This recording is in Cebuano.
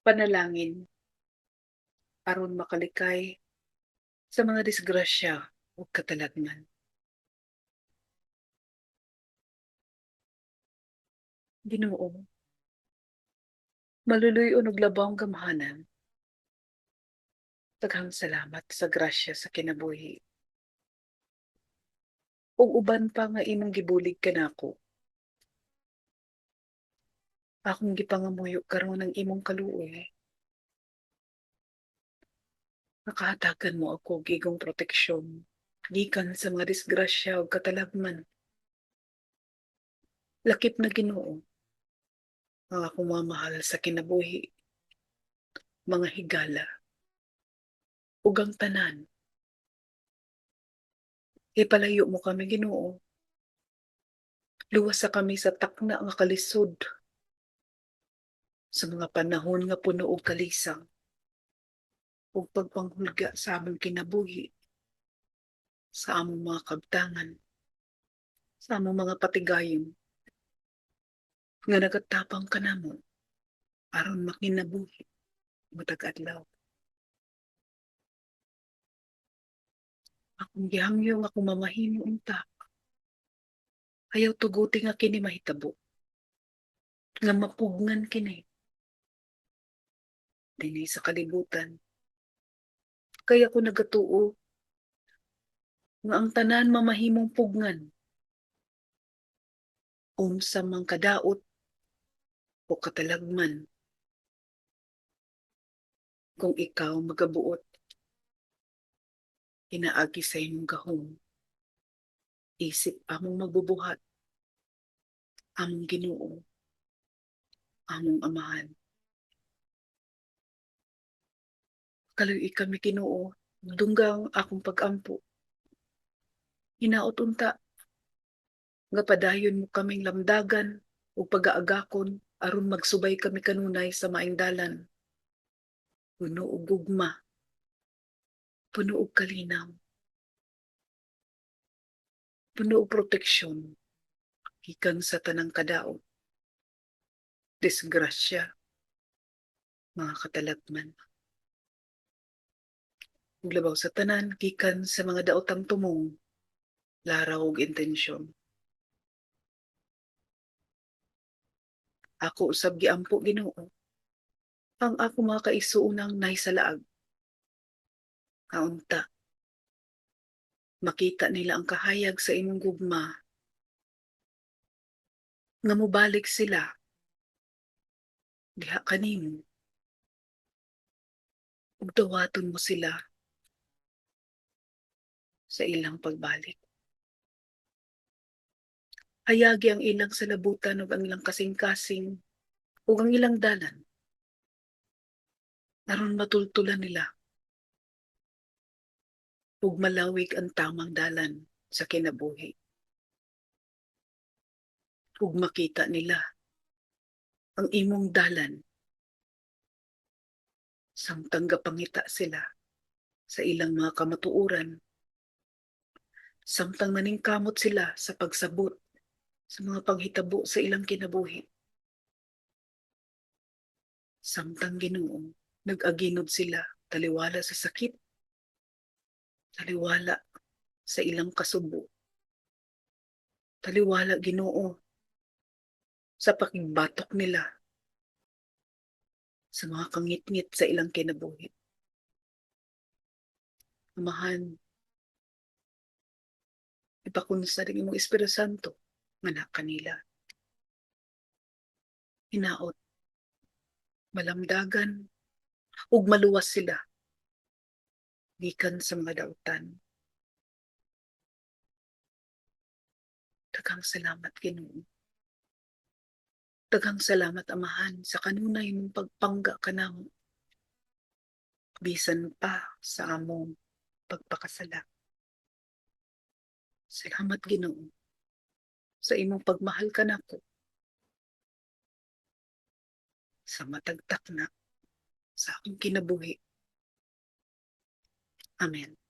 Panalangin aron makalikay sa mga disgrasya ug katalagman. Ginoo, maluluy-on ug labawng gamhanan. Daghang salamat sa grasya sa kinabuhi ug uban pa nga imong gibulig kanako. Akong gipangamuyo karon ang imong kaluoy. Nakahatagan mo ako og igong proteksyon gikan sa mga disgrasya ug katalagman. Lakip na, Ginoo, ang akong mga mahal sa kinabuhi, mga higala, ug ang tanan. Ipalayo mo kami, Ginoo. Luwasa kami sa takna nga kalisod, sa mga panahon nga puno og kalisang ug pagpanghulga sa among kinabuhi, sa among mga kabtangan, sa among mga patigayon, nga nagatapang kanamo aron makinabuhi matag adlaw. Akong gihangyo nga kung mamahimo unta, ayaw tuguti nga kini mahitabo, nga mapugngan kini dinhi sa kalibutan. Kay ako nagatuo nga ang tanan mamahimong pugnan unsa man kadaot o katalagman kung ikaw magabuot pinaagi sa imong gahom isip among magbubuhat, among Ginoo, among Amahan. Kaluoy kami, Ginoo, dunggang akong pagampo. Hinaot unta nga padayon mo kaming lamdagan ug pagaagakon aron magsubay kami kanunay sa maayong dalan. Puno og gugma, puno og kalinaw, puno og proteksyon gikan sa tanang kadaot, disgrasya, mga katalagman. Ug labaw sa tanan, gikan sa mga daotang tumong, laraw ug intensyon. Ako usab giampo, Ginoo, ang ako mga kaigsuonang nahisalaag. Kaunta makita nila ang kahayag sa imong gugma nga mobalik sila diha kanimo ug dawaton mo sila sa ilang pagbalik. Hayagi ang ilang salabutan ug ang ilang kasing-kasing ug ang ilang dalan aron matultulan nila ug malawig ang tamang dalan sa kinabuhi. Ug makita nila ang imong dalan samtang gapangita sila sa ilang mga kamatuoran, samtang naningkamot sila sa pagsabot sa mga panghitabo sa ilang kinabuhi, samtang, Ginoo, nag-aginod sila taliwala sa sakit, taliwala sa ilang kasubo, taliwala, Ginoo, sa pakigbatok nila sa mga kangitngit sa ilang kinabuhi. Amahan, ipakunsad ang imong Espiritu Santo nga naa kanila. Hinaot malamdagan ug maluwas sila gikan sa mga dautan. Daghang salamat, Ginoo. Daghang salamat, Amahan, sa kanunay mong pagpangga kanamo bisan pa sa among pagpakasala. Salamat, Ginoo, sa imong pagmahal kanako sa matag takna sa akong kinabuhi. Amen.